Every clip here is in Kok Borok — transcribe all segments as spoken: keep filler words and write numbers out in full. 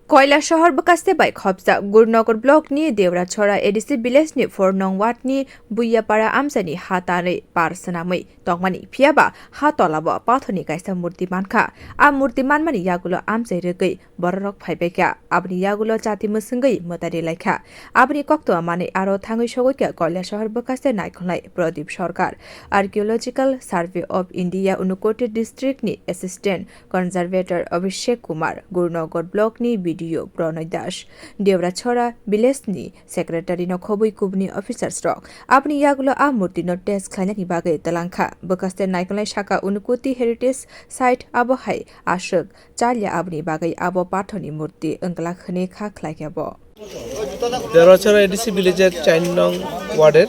Koilasahar bwkhaste bai khopjak Gurunagar block ni Deurachora A D C village ni four nong ward ni Buiyapara amchaini ha tanwi par swnamwi tongmani, phiyaba ha tolabo pathorni kaisa murti mankha. A murti manmani yagulo amchai rwgwi bororok phaibaikha. Aboni yagulo chati mwswngwi mwtai rilaikha. Aboni koktwma manwi aro thangwi sogwikha Koilasahar bwkhaste naikolnai Pradip Sarkar, Archaeological Survey of India Unakoti district ni assistant conservator Abhishek Kumar, Gurunagar block ni B D O Pronoy Das, Deurachora village ni secretary no khobwi kubuni officers rok. Aboni yagulo a murti no test khlainani bagwi twlangkha. Bwkhaste naikolnai saka Unakoti heritage site, abo hai aswk chalya, aboni bagwi abo pathorni murti wngwlak hwnwi kha khlaikha bo. Deurachora A D C village-er char nong ward-er,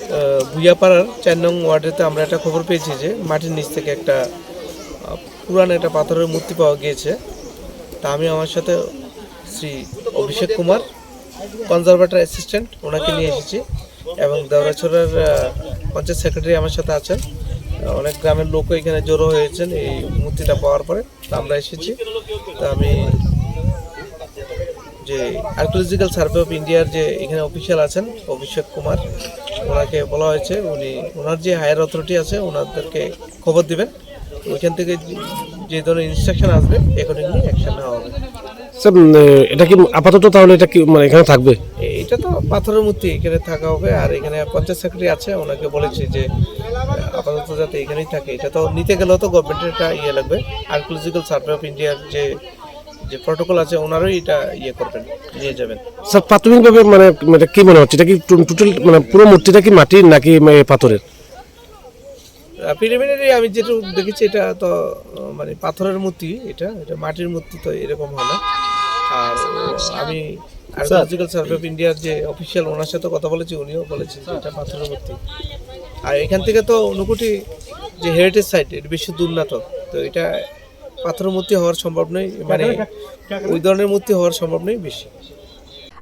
আহ, ভুইয়াপাড়ার চার নং ওয়ার্ডেতে আমরা একটা খবর পেয়েছি যে মাটির নিচ থেকে একটা, আহ, পুরান একটা পাথরের মূর্তি পাওয়া গিয়েছে। তা আমি আমার সাথে শ্রী অভিষেক কুমার, কনজারভেটর অ্যাসিস্ট্যান্ট, ওনাকে নিয়ে এসেছি এবং দেওরাছড়ার, আহ, পঞ্চায়েত সেক্রেটারি আমার সাথে আছেন। আহ, অনেক গ্রামের লোকও এখানে জড়ো হয়েছেন এই মূর্তিটা পাওয়ার পরে। তো আমরা এসেছি। তো আমি যে আর্কিওলজিক্যাল সার্ভে অফ ইন্ডিয়ার যে এখানে অফিসিয়াল আছেন অভিষেক কুমার, ওনাকে বলা হয়েছে, উনি ওনার যে হায়ার অথরিটি আছে ওনাদেরকে খবর দিবেন। ওইখান থেকে যে ধরনের ইনস্ট্রাকশন আসবে, অ্যাকর্ডিংলি অ্যাকশন নেওয়া হবে। স্যার, উম, এটা কি আপাতত তাহলে এটা কি, মানে, এখানে থাকবে? এ-, এটা তো পাথরের মূর্তি, এখানে থাকা হবে। আর এখানে পঞ্চায়েত সেক্রেটারি আছে, ওনাকে বলেছি যে, আহ, আপাতত যাতে এখানেই থাকে। এটা তো নিতে গেলেও তো গভর্নমেন্টের একটা ইয়ে লাগবে। আর্কিওলজিক্যাল সার্ভে অফ ইন্ডিয়ার যে, যে প্রটোকল আছে, ওনারাই এটা ইয়ে করবেন, নিয়ে যাবেন। স্যার, প্রাথমিকভাবে, মানে, মানে, কি মনে হচ্ছে? এটা কি টো-, টোটাল, মানে, পুরো মূর্তিটা কি মাটির নাকি, মানে, পাথরের? আহ, প্রিলিমিনারি আমি যেটুকু দেখেছি, এটা তো, আহ, মানে, পাথরের মূর্তি, এটা, এটা মাটির মূর্তি তো এরকম হয় না। আর আমি আর্কিওলজিক্যাল সার্ভে অফ ইন্ডিয়ার যে অফিসিয়াল, ওনার সাথে কথা বলেছি, উনিও বলেছেন যে এটা পাথরের মূর্তি। আর এখান থেকে তো ঊনকোটি যে হেরিটেজ সাইট, এটা বেশি দূর না তো, তো এটা পাথরের মূর্তি হওয়ার সম্ভব নেই, মানে, ওই ধরনের মূর্তি হওয়ার সম্ভব নেই বেশি।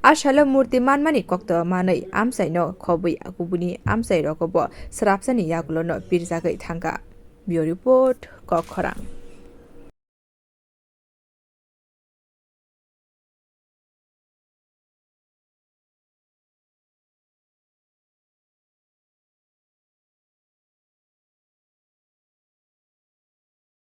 A salo murti manmani koktwma manwi amchaino khobwi kubuni amchairogo bo swrapsani yagulono pirjagwi thangkha. Bureau Report, Kokkhorang.